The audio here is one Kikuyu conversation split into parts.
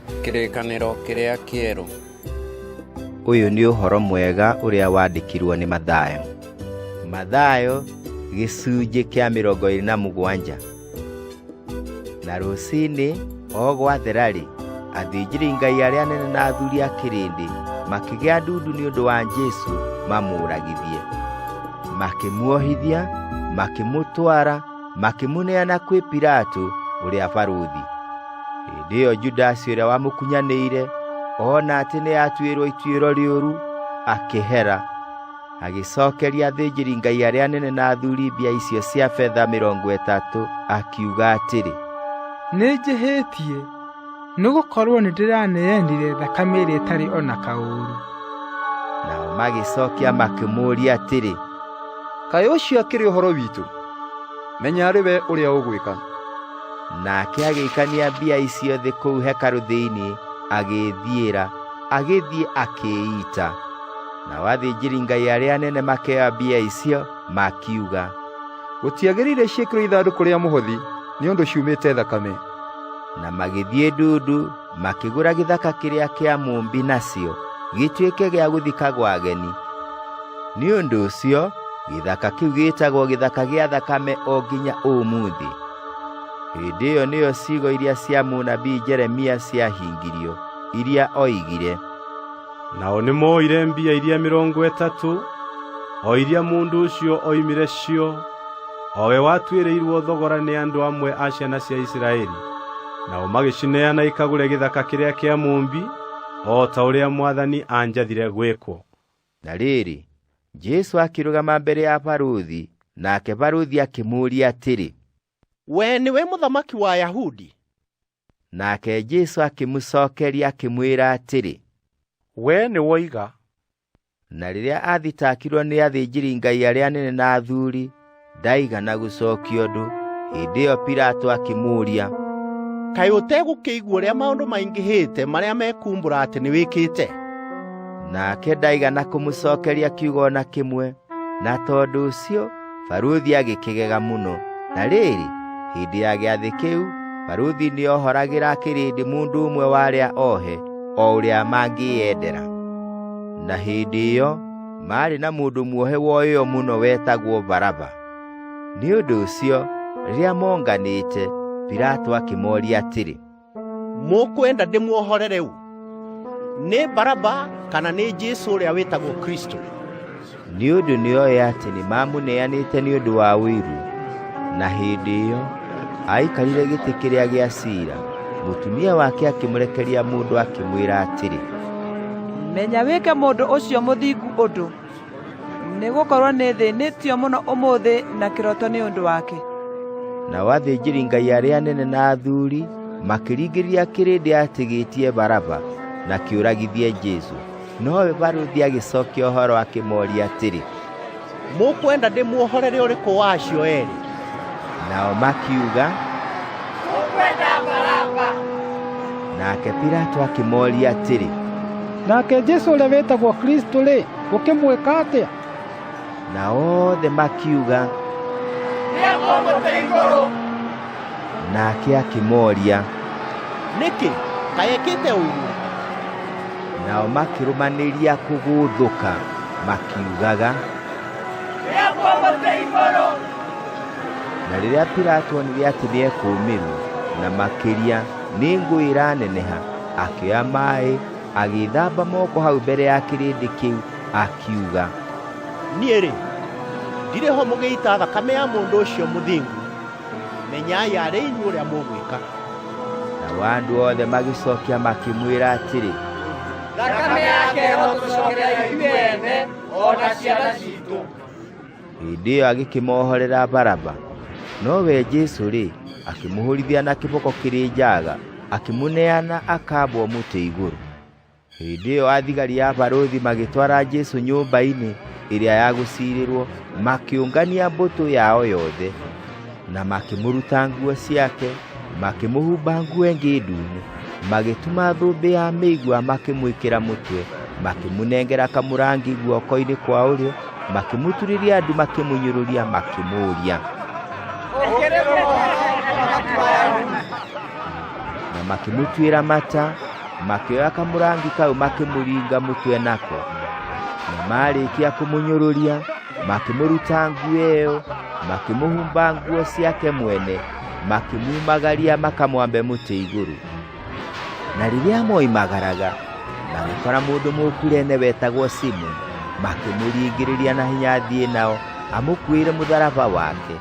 Kĩrĩkanĩro kĩrĩa kĩerũ. Ũyũ nĩ ũhoro mwega ũrĩa wandĩkirwo nĩ Mathayo. Mathayo gĩcunjĩ kĩa 27. Na rũcinĩ o gwathera-rĩ, athĩnjĩri-Ngai arĩa anene na athuri a kĩrĩndĩ makĩgĩa ndundu nĩ ũndũ wa Jesũ mamũũragithie. Makĩmuohithia, makĩmũtwara, makĩmũneana kwĩ Pilato ũrĩa barũthi. Hĩndĩ ĩyo Judasi ũrĩa wamũkunyanĩire ona atĩ nĩatuĩrwo ituĩro rĩũru, akĩhera, agĩcookeria athĩnjĩri-Ngai arĩa anene na athuri mbia icio cia betha 30, akiuga atĩrĩ, Nĩnjĩhĩtie, nĩgũkorwo nĩndĩraneanire thakame ĩrĩa ĩtarĩ o na kaũũru. Nao magĩcookia makĩmũũria atĩrĩ, Kaĩ ũcio akĩrĩ ũhoro witũ? Menya arĩ we ũrĩa ũgwĩka. Nake agĩikania mbia icio thĩ kũu hekarũ thĩinĩ, agĩĩthiĩra, agĩthiĩ akĩĩita. Nao athĩnjĩri-Ngai arĩa anene makĩoya mbia icio, makiuga, Gũtiagĩrĩire ciĩkĩrwo ithandũkũ rĩa mũhothi, nĩ ũndũ ciumĩte thakame. Na magĩthiĩ ndundu, makĩgũra gĩthaka kĩrĩa kĩa mũũmbi nacio, gĩtuĩke gĩa gũthikagwo ageni. Nĩ ũndũ ũcio gĩthaka kĩu gĩĩtagwo gĩthaka gĩa thakame o nginya ũmũthĩ. Hĩndĩ ĩyo nĩyo ciugo iria cia mũnabii Jeremia ciahingirio, iria oigire. Nao nĩmoire mbia iria 30, o iria mũndũ ũcio oimire cio, o we watuĩrĩirwo thogora nĩ andũ amwe a ciana cia Isiraeli, nao magĩcineana ikagũre gĩthaka kĩrĩa kĩa mũũmbi, o ta ũrĩa Mwathani aanjathire gwĩkwo. Na rĩrĩ, Jesũ akĩrũgama mbere ya barũthi, nake barũthi akĩmũũria atĩrĩ, Wee nĩwe mũthamaki wa Ayahudi? Nake Jesũ akĩmũcookeria akĩmwĩra atĩrĩ, Wee nĩwoiga. Na rĩrĩa aathitakirwo nĩ athĩnjĩri-Ngai arĩa anene na athuuri, ndaigana gũcookia ũndũ. Hĩndĩ ĩyo Pilato akĩmũũria, Kaĩ ũtegũkĩigua ũrĩa maũndũ maingĩhĩte marĩa mekuumbũra atĩ nĩwĩkĩte? Nake ndaigana kũmũcookeria kiugo o na kĩmwe, na tondũ ũcio barũthi agĩkĩgega mũno. Na rĩrĩ, hĩndĩ ya gĩathĩ kĩu, barũthi nĩohoragĩra kĩrĩndĩ mũndũ ũmwe wa arĩa ohe, o ũrĩa mangĩyendera. Na hĩndĩ ĩyo maarĩ na mũndũ muohe woĩo mũno wetagwo Baraba. Nĩ ũndũ ũcio, rĩrĩa monganĩte, Pilato akĩmoria atĩrĩ, Mũkwenda ndĩmuohore rĩu? Nĩ Baraba kana nĩ Jesũ ũrĩa wĩtagwo Kristũ? Nĩ ũndũ nĩoĩ atĩ nĩmamũneanĩte nĩ ũndũ wa ũiru. Na hĩndĩ ĩyo aikarire gĩtĩ kĩrĩa gĩa ciira, mũtumia wake akĩmũrekeria mũndũ akĩmwĩra atĩrĩ, Menya wĩke mũndũ ũcio mũthingu ũndũ, nĩgũkorwo nĩthĩnĩtio mũno ũmũthĩ na kĩroto nĩ ũndũ wake. Nao athĩnjĩri-Ngai arĩa anene na athuuri makĩringĩrĩria kĩrĩndĩ atĩ gĩĩtie Baraba na kĩũragithie Jesũ. Nowe barũthi agĩcokia ũhoro akĩmoria atĩrĩ, Mũkwenda ndĩmuohorere ũrĩkũ wa acio eerĩ? Nao makiuga, Tũkwenda Baraba. Nake Pilato akĩmoria atĩrĩ, Nake Jesũ ũrĩa wĩtagwo Kristũ-rĩ, ngũkĩmwĩka atĩa? Nao othe makiuga, Nĩambwo mũtĩ igũrũ. Nake akĩmoria, Nĩkĩ? Kaĩ ekĩte ũũru ũrĩkũ? Nao makĩrũmanĩria kũgũũthũka makiugaga, Nĩambwo mũtĩ igũrũ. Na rĩrĩa Pilato onire atĩ nĩekũũmĩrwo, na makĩria nĩ ngũĩ ĩraneneha, akĩoya maaĩ, agĩĩthamba moko hau mbere ya kĩrĩndĩ kĩu, akiuga, Niĩ-rĩ, ndirĩ ho mũgĩita thakame ya mũndũ ũcio mũthingu. Menyai arĩ inyuĩ ũrĩa mũgwĩka. Nao andũ othe magĩcokia makĩmwĩra atĩrĩ, Thakame yake ĩrotũcokerera ithuĩ ene o na ciana ciitũ. Hĩndĩ ĩyo agĩkĩmohorera Baraba. Nowe Jesũ-rĩ, akĩmũhũrithia na kĩboko kĩrĩ njaaga, akĩmũneana akaambwo mũtĩ igũrũ. Hĩndĩ ĩyo athigari a barũthi magĩtwara Jesũ nyũmba-inĩ ĩrĩa ya gũciirĩrwo, makĩũngania mbũtũ yao yothe, na makĩmũruta nguo ciake, makĩmũhumba nguo ĩngĩ ndune, magĩtuma thũmbĩ ya mĩigua makĩmwĩkĩra mũtwe, makĩmũnengera kamũrangi guoko-inĩ kwa ũrĩo, makĩmũturĩria ndu makĩmũnyũrũria makĩmũũria, na makĩmũtuĩra mata. Makĩoya kamũrangi kau makĩmũringa mũtwe nako. Na maarĩkia kũmũnyũrũria, makĩmũruta nguo ĩyo, makĩmũhumba nguo ciake mwene, makĩmumagaria makamwambe mũtĩ igũrũ. Na rĩrĩa moimagaraga, magĩkora mũndũ Mũkurene wetagwo Simoni, makĩmũringĩrĩria na hinya athiĩ nao amũkuĩre mũtharaba wake.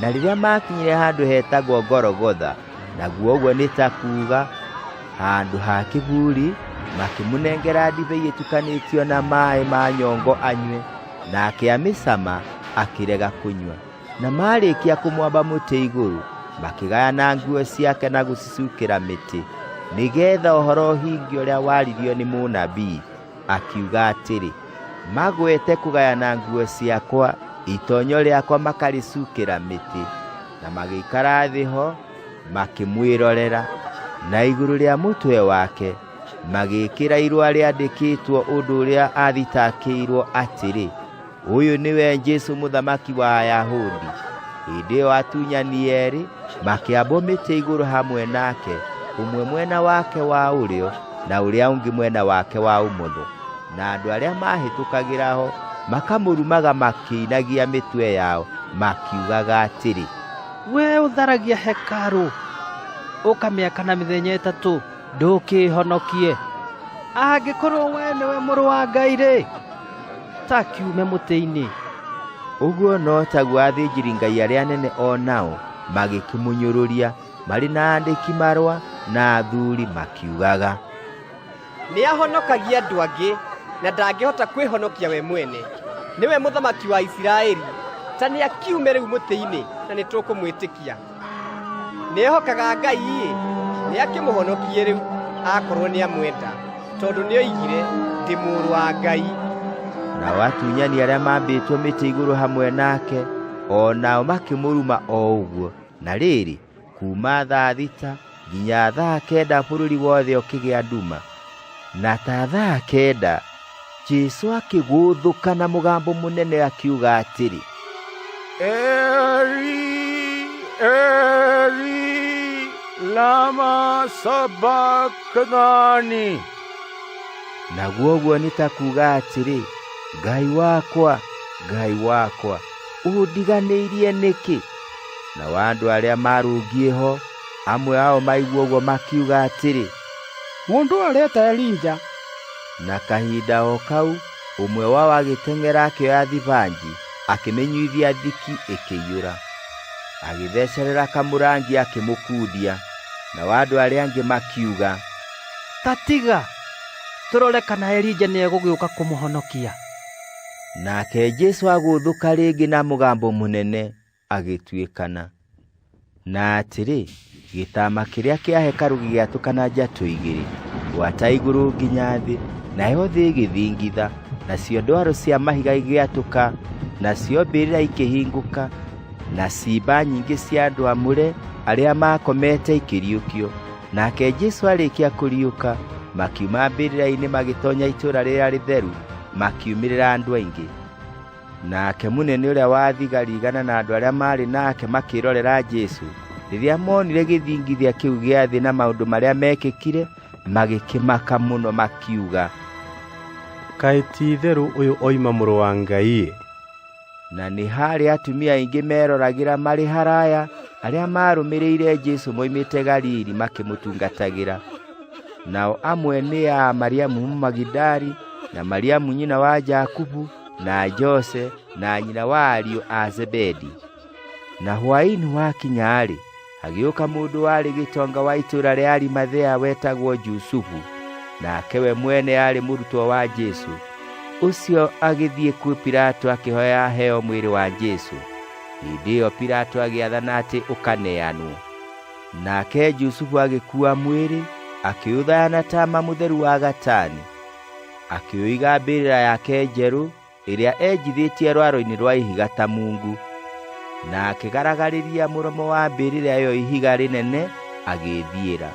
Na rĩrĩa maakinyire handũ hetagwo Gologotha, naguo ũguo nĩ ta kuuga handũ ha kĩburi, makĩmũnengera ndibei ĩtukanĩtio na maaĩ ma nyongo anyue, nake amĩcama akĩrega kũnyua. Na maarĩkia kũmwamba mũtĩ igũrũ, makĩgayana nguo ciake na gũcicukĩra mĩtĩ, nĩgeetha ũhoro ũhingio ũrĩa waririo nĩ mũnabii, akiuga atĩrĩ, magwete kũgayana nguo ciakwa, itonyo rĩakwa makarĩcukĩra mĩtĩ. Na magĩikara thĩ ho makĩmwĩrorera. Na igũrũ rĩa mũtwe wake magĩĩkĩra irũa rĩandĩkĩtwo ũndũ ũrĩa athitakĩirwo atĩrĩ, ũyũ nĩwe Jesũ mũthamaki wa Ayahudi. Hĩndĩ ĩyo atunyani eerĩ makĩambwo mĩtĩ igũrũ hamwe nake, ũmwe mwena wake wa ũrĩo na ũrĩa ũngĩ mwena wake wa ũmotho. Na andũ arĩa maahĩtũkagĩra ho makamũrumaga makĩinagia mĩtwe yao makiugaga atĩrĩ, Wee ũtharagia hekarũ ũkamĩaka na mĩthenya 3, ndũkĩĩhonokie. Angĩkorwo wee nĩwe mũrũ wa Ngai-rĩ, ta kiume mũtĩ-inĩ. Ũguo no taguo athĩnjĩri-Ngai arĩa anene o nao magĩkĩmũnyũrũria marĩ na aandĩki-marũa na athuuri makiugaga, Nĩahonokagia andũ angĩ, na ndangĩhota kwĩhonokia we mwene. Nĩwe mũthamaki wa Isiraeli, ta nĩakiume rĩu mũtĩ-inĩ, na nĩtũkũmwĩtĩkia. Nĩehokaga Ngai-ĩ, nĩakĩmũhonokie rĩu, akorwo nĩamwenda, tondũ nĩoigire, 'Ndĩ Mũrũ wa Ngai.' Nao atunyani arĩa maambĩtwo mĩtĩ igũrũ hamwe nake o nao makĩmũruma o ũguo. Na rĩrĩ, kuuma thaa 6 nginya thaa 9 bũrũri wothe ũkĩgĩa nduma. Na ta thaa 9 Jesũ akĩgũũthũka na mũgambo mũnene akiuga atĩrĩ, Eli, Eli, lama sabachthani. Naguo ũguo nĩ ta kuuga atĩrĩ, Ngai wakwa, Ngai wakwa, ũndiganĩirie nĩkĩ? Nao andũ arĩa maarũngiĩ ho, amwe ao maigua ũguo makiuga atĩrĩ, Mũndũ ũyũ areta Elija. Na kahinda o kau ũmwe wao agĩteng'era akĩoya thibanji, akĩmĩnyuithia thiki ĩkĩiyũra. Agĩthecerera kamũrangi akĩmũkundia. Nao andũ arĩa angĩ makiuga, Ta tiga, tũrore kana Elija nĩegũgĩũka kũmũhonokia. Nake Jesũ agũũthũka rĩngĩ na mũgambo mũnene, agĩtuĩkana. Na atĩrĩ, gĩtama kĩrĩa kĩa hekarũ gĩgĩatũkana njatũ igĩrĩ, gwata igũrũ nginya thĩ, nayo thĩ ĩgĩthingitha, nacio ndwaro cia mahiga igĩatũka, nacio mbĩrĩra ikĩhingũka, na ciimba nyingĩ cia andũ amũre arĩa maakomete ikĩriũkio. Nake Jesũ arĩkia kũriũka, makiuma mbĩrĩra-inĩ magĩtonya itũũra rĩrĩa rĩtheru, makiumĩrĩra andũ aingĩ. Nake mũnene ũrĩa wa thigari igana na andũ arĩa maarĩ nake makĩĩrorera Jesũ, rĩrĩa moonire gĩthingithia kĩu gĩa thĩ na maũndũ marĩa meekĩkire, magĩkĩmaka mũno makiuga, Kaĩ ti-itherũ ũyũ oima Mũrũ wa Ngai-ĩ! Na nĩ haarĩ atumia aingĩ meeroragĩra marĩ haraya arĩa maarũmĩrĩire Jesũ moimĩte Galili makĩmũtungatagĩra. Nao amwe nĩ a Mariamu Mũmagidali, na Mariamu nyina wa Jakubu, na Jose, na nyina wa ariũ a Zebedi. Na hwaĩ-inĩ wakinya-rĩ, hagĩũka mũndũ warĩ gĩtonga wa itũũra rĩa Arimathea wetagwo Jusufu, nake we mwene aarĩ mũrutwo wa Jesũ. Ũcio agĩthiĩ kwĩ Pilato akĩhoya aheo mwĩrĩ wa Jesũ. Hĩndĩ ĩyo Pilato agĩathana atĩ ũkaneanwo. Nake Jusufu agĩkuua mwĩrĩ, akĩũthaya na taama mũtheru wa gatani, akĩũiga mbĩrĩra yake njerũ ĩrĩa enjithĩtie rwaro-inĩ rwa ihiga ta mungu. Na akĩgaragarĩria mũromo wa mbĩrĩra ĩyo ihiga rĩnene, agĩĩthiĩra.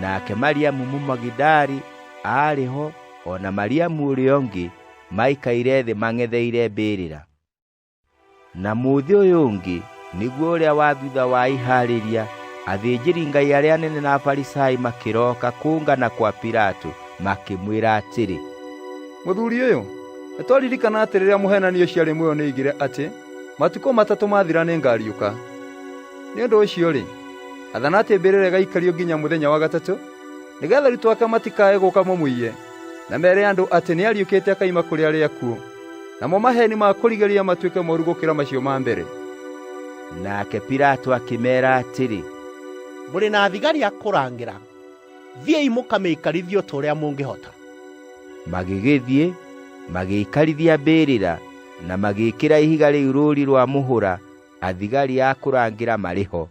Nake Mariamu Mũmagidali aarĩ ho, o na Mariamu ũrĩa ũngĩ, maikaire thĩ mang'etheire mbĩrĩra. Na mũthĩ ũyũ ũngĩ, nĩguo ũrĩa wa thutha wa ihaarĩria, Athĩnjĩri-Ngai arĩa anene na Afarisai makĩroka kũngana kwa Pilato makĩmwĩra atĩrĩ, Mũthuri ũyũ, nĩtwaririkana atĩ rĩrĩa mũheenani ũcio aarĩ muoyo nĩoigire atĩ, 'Matukũ matatũ maathira nĩngariũka.' Nĩ ũndũ ũcio-rĩ, athana atĩ mbĩrĩra ĩgaikario nginya mũthenya wa gatatũ, nĩgeetha arutwo ake matikae gũũka mamũiye, na meere andũ atĩ nĩariũkĩte akoima kũrĩ arĩa akuũ. Namo maheeni ma kũrigĩrĩria matuĩke mooru gũkĩra macio ma mbere. Nake Pilato akĩmeera atĩrĩ, Mũrĩ na thigari a kũrangĩra, thiĩi mũkamĩikarithie o ta ũrĩa mũngĩhota. Magĩgĩthiĩ, magĩikarithia mbĩrĩra, na magĩĩkĩra ihiga rĩu rũũri rwa mũhũra athigari a kũrangĩra marĩ ho.